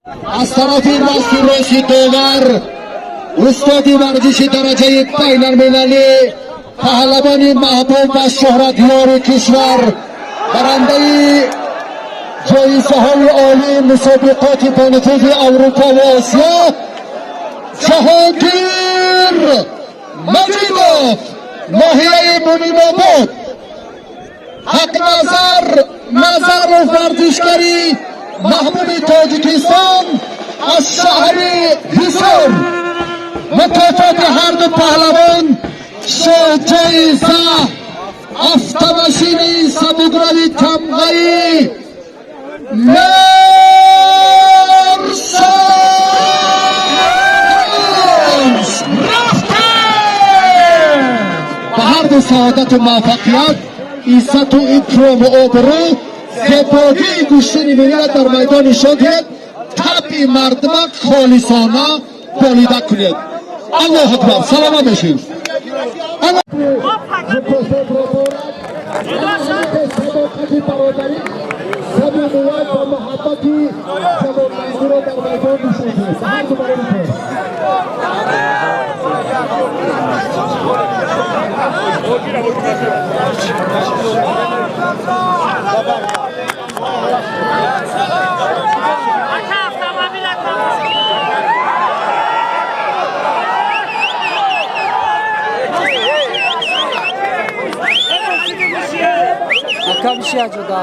Аз тарафи дасти рости довар, устоди варзиши дараҷаи байналмилалӣ, паҳлавони маҳбуб ва шӯҳратёри кишвар, барандаи ҷоизаҳои олии мусобиқоти бонуфузи Аврупо ва Осиё, Ҷаҳонгир Маҷидов, ноҳияи Муминобод, Ҳақназар Назаров, варзишгари маҳбуби Тоҷикистон аз шаҳри Ҳисор. Мукофоти ҳарду паҳлавон шоҳҷоиза, автомашини сабукрави тамғаи Мерседес. Ба ҳарду саодату муваффақият, иззату икрому обрӯ, зебогии гӯштини миллиро дар майдон нишон диҳед, табъи мардума холисона болида кунед. Аллоҳ акбар, саломат бошед. Мукофотро дорад садоқати бародарӣ, самимият ва муҳаббати ҷавонмардиро дар майдон нишон диҳед. Ба ҳарду барои кор. Акам шуда.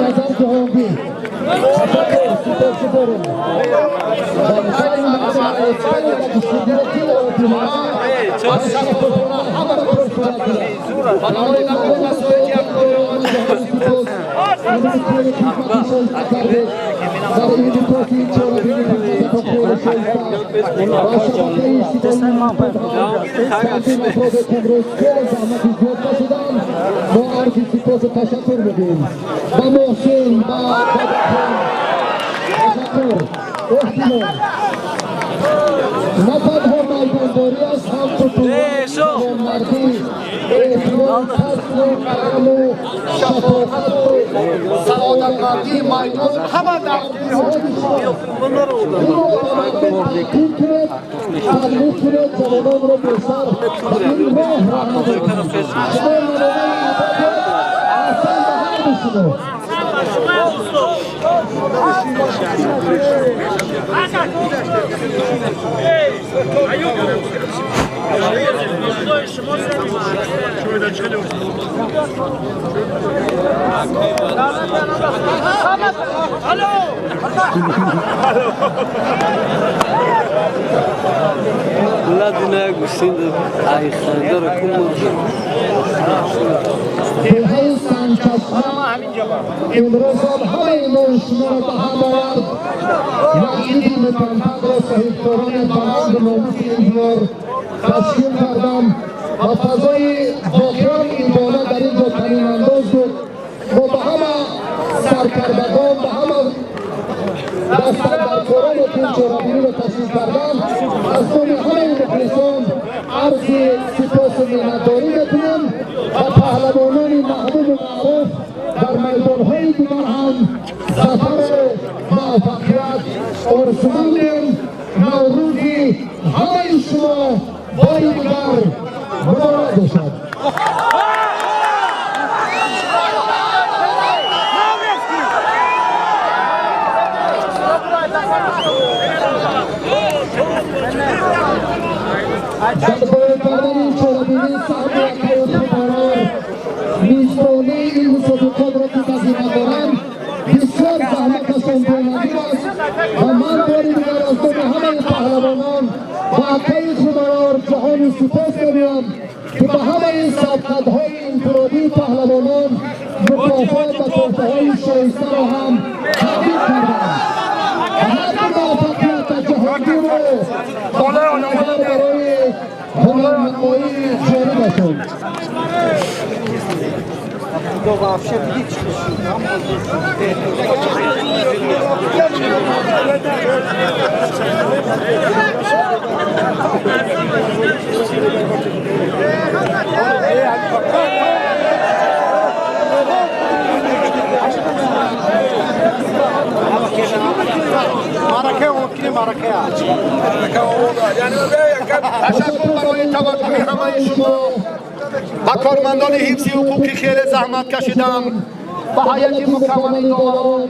نظر جهانگیر، تشکر، سپاسگزاریم. ما عرض سپاس و تشکر میگیم با محسن با باباخان. تشکر، احترام. نه تنها میدانداری است، هم مردی، احترام، فضل و کرم و شفاقت و سعادتمندی майдон ҳама дар تقدیم کنید، تبلیغ کنید، جوانان رو بیشتر به این راه راهنمایی کنید. شما نمونه احسن به هر دو شما. Ладина гусинда ай хандара кумурда. деҳаи Санчашма имрӯз ҳам ҳамаи мо шуморо ба ҳам овард. Масҷиди мутанфақро соҳибкорони баланду номуси ин диёр ташкил карданд ва фазои воқеан идона дар ин ҷо танинандоз буд. Мо ба ҳама саркардагон, ба ҳама дастандаркороне ки ин чорабиниро ташкил карданд, аз номи ҳамаи мухлисон арзи сипосу миннатдорӣ мекунем ва паҳлавонони маҳбубу маъруф дар майдонҳои дигар ҳам зафару муваффақият орзумандем. Наврӯзи ҳамаи шумо бори дигар муборак бошад. Дар боя кардани чорабинӣ саҳми акаи хуборор, мизбонии ин мусобиқотро ки ба зимма доранд, бисёр заҳматашон беназир аст ва ман бори дигар аз номи ҳамаи паҳлавонон ба акаи худорор ҷаҳони сипос мегӯям, ки ба ҳамаи расонд. تشکر برای توجه همه شما و کارمندان حفظ حقوق که خیلی زحمت کشیدم و هیئت مکمل داوران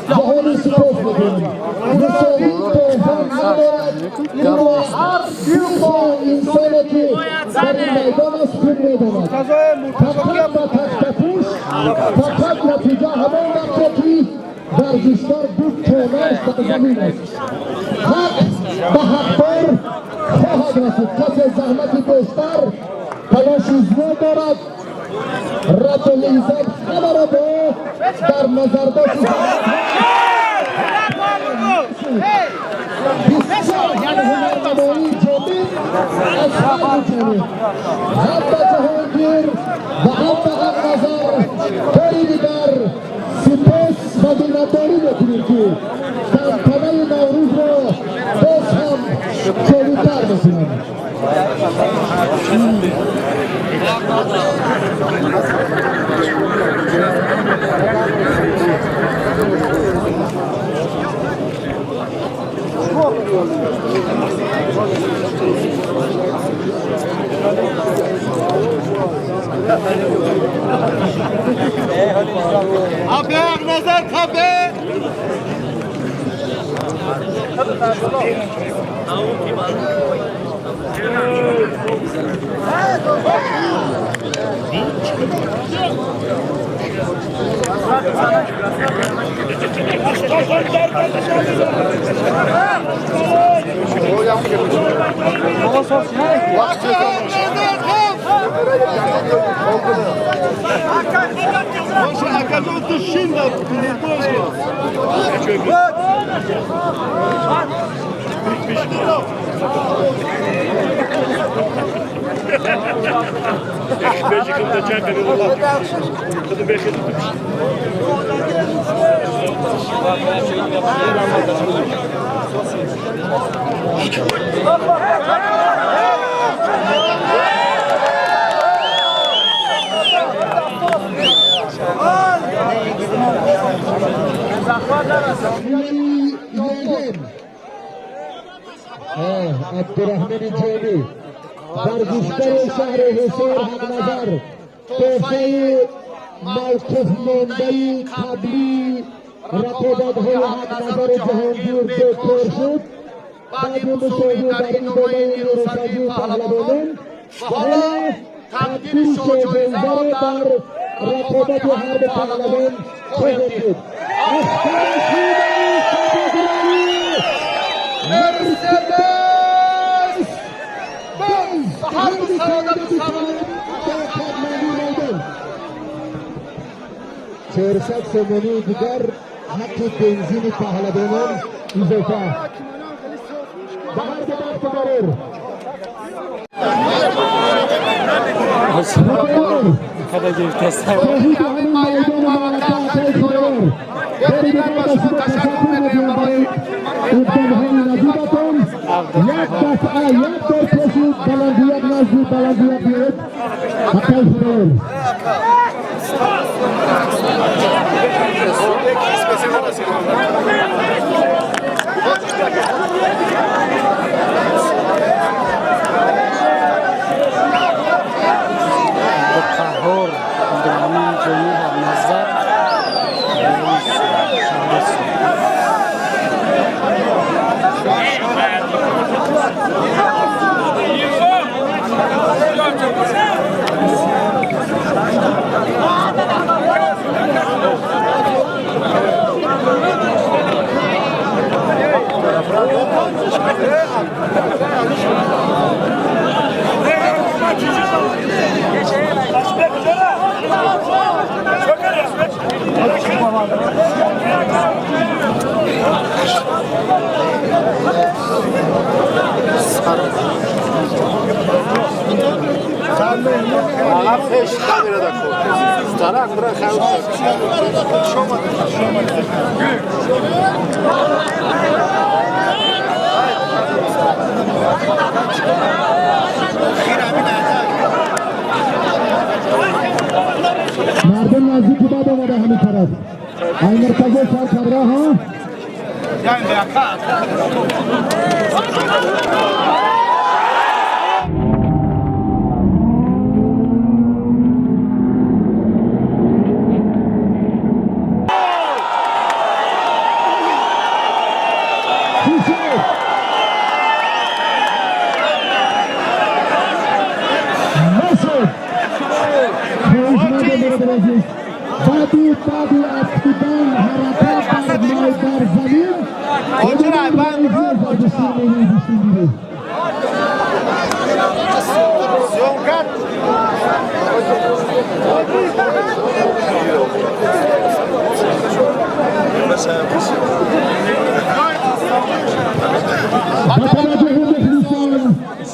جهانی سپاس میکنیم. مساوی توفان ندارد. این را هر انسانی که در این میدان است خوب میداند. فقط با تخته‌پوش، فقط نتیجه همان وقت را که ورزشکار دو کنارش در زمین است. حق به حقدار خواهد رسید. کسی زحمت بیشتر تلاش زیاد دارد. رب العزت همه را با در نظر داشت بسیار هنرنمایی جالب از هر دو جانب، هم به جهانگیر و هم به حق نظر. باری دیگر سپاس و منتداری میکنیم که تنتنه نوروز را باز هم جالبتر میکنیم. عبدالرحمن جامی ورزشکار شهر حصار حق‌نظر تحفه موقف مانده قبلی رقابت‌های حق‌نظر جهانگیر دکتر شد. بعد مساوی در ادامه نیروسنجی پهلوانان و حالا تبدیل شاه‌جایزه را در رقابت هر دو پهلوان خواهد شد. مرسدس بنز هر دو میدان 400 سومونی دیگر حق بنزین پهلوانان اضافه به هر دو دست برر. صاحب همین میدان معرکه عطای خیار باری دیگر به شما تشکر میکنم برای اقدامهای نجیبتان. یک دفعه یک بار پشید بلندیت نزدیک بلندیت بیاید عطای خیار. قهار عبدالرحمن جامی حق‌نظر شهر. مردم نزدیک باد آمده همین طرف این مرکز سر کبرا ها بعدی افتیدن حرکت بر زمین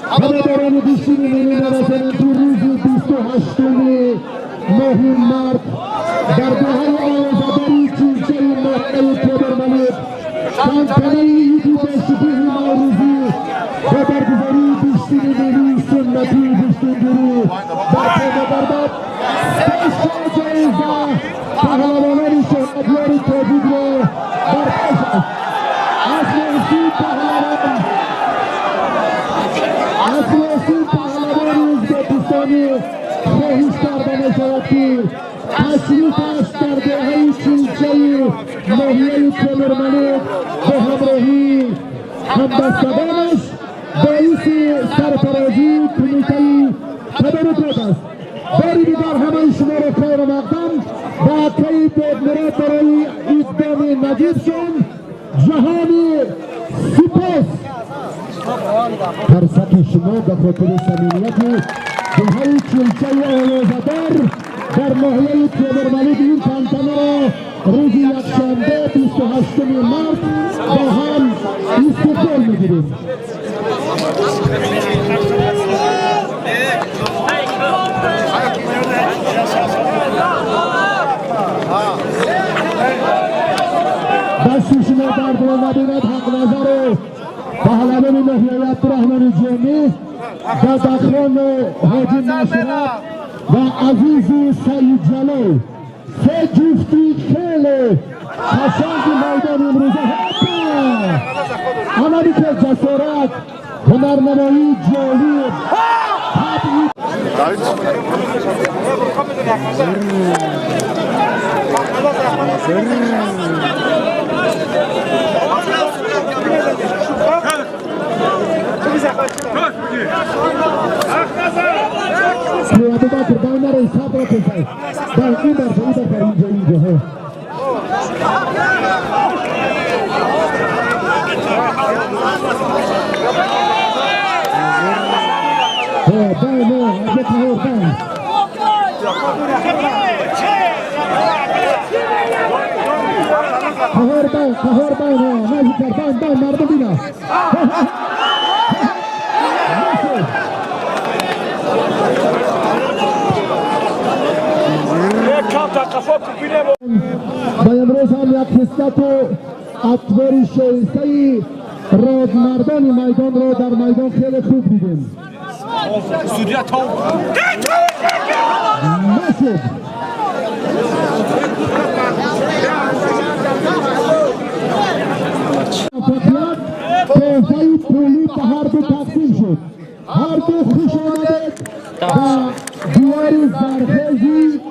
هواداران دوستین ملی مراسم تو روز 28 ماه مارس در دهه آوازداری چیزه ماهه تیمورملک تنتنه عید با شکوه نوروزی با برگزاری دوستین ملی سنتی دوستینگیری در تیمورباد 6 جایزه پهلوانان شهرتیار تاجیک را در پیش است. از پهلوان ازبکستانی خواهش کرده میشود که تشریف است در دهه چیزه ناحیه تیمورملک با همراهی همبستگانش باعث سرفرازی کمیته تدارکات است. باری دیگر همه شما را خیر مقدم با کی دادمراد برای اقدام نجیبشان جهانی سپاس. فرصت شما به خاطر صمیمیت دهه چلچه آوازدار در ناحیه تیمورملک این تنتنه را روز یکشنبه 28 مارس با هم استقبال میگیریم. دست شما درد را نبیند حق نظر پهلوان ناحیه عبدالرحمن جامی، دادخان حاجی نصرت و عزیز سید جلال سه جفتی خیلی قشنگ میدان امروزه. همانی که جسارت، هنرنمایی جالب ابوبکر باینر صبر کن. این بر اینجا اینجا قهار باین نزدیکتر باین مردم بینا. و امروز هم یک خصلت و اطوار شایسته رادمردان میدان را در میدان خیلی خوب دیدیم. نشد تحفه پولی به هر دو تقسیم شد. هر دو خوش آمدید به دیار زرخیزی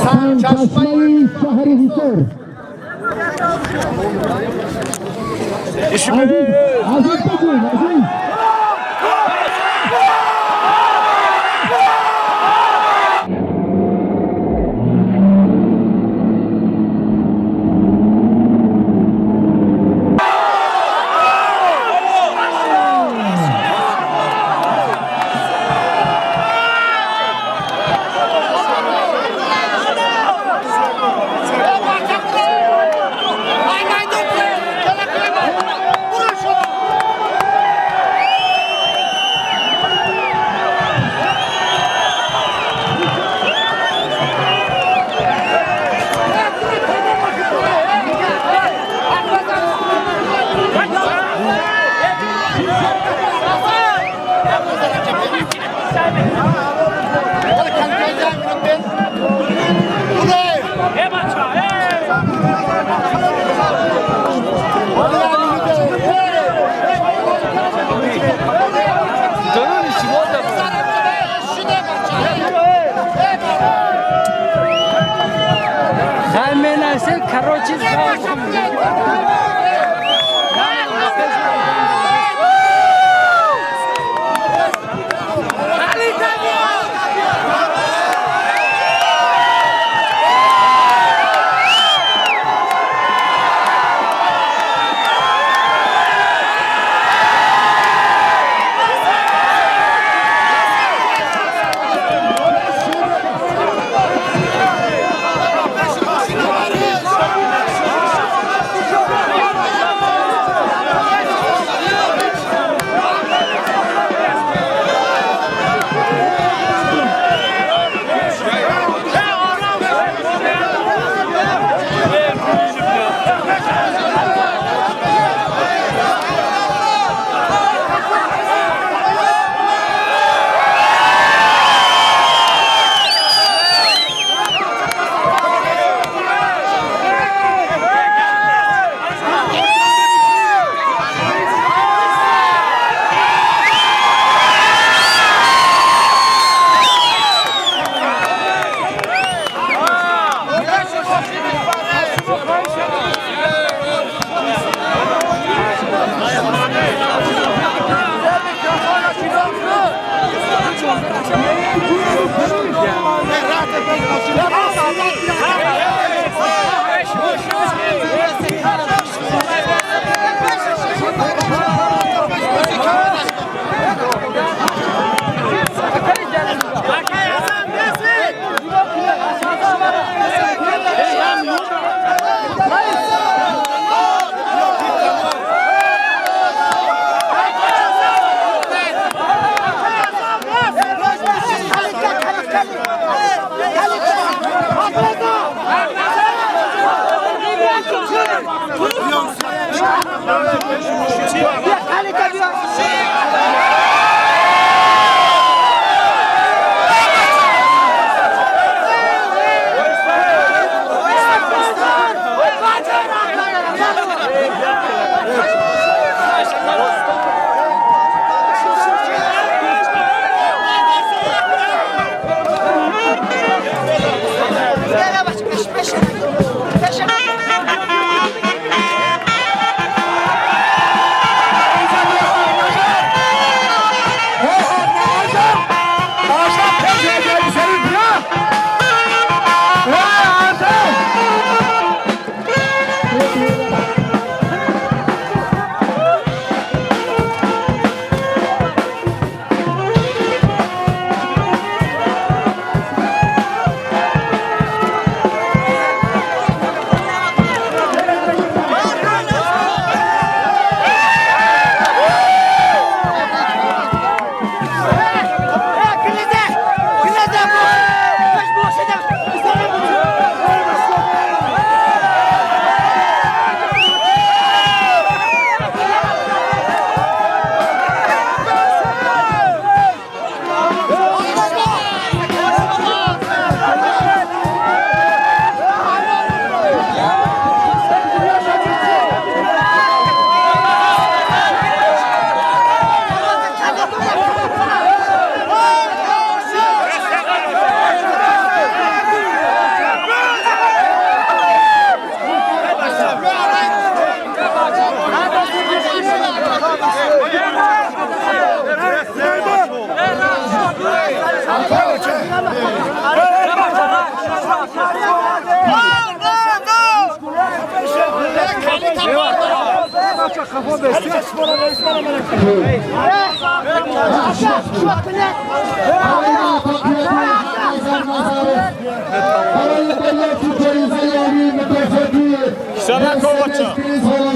سنگچشمه شهر حصار. عزیز بگوین عزیز.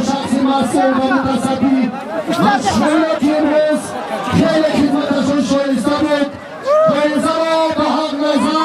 شخصی مسئول و متصدی مسئولیت امروز خیلی خدمتشون شایسته بود. جایزه را به حق نظر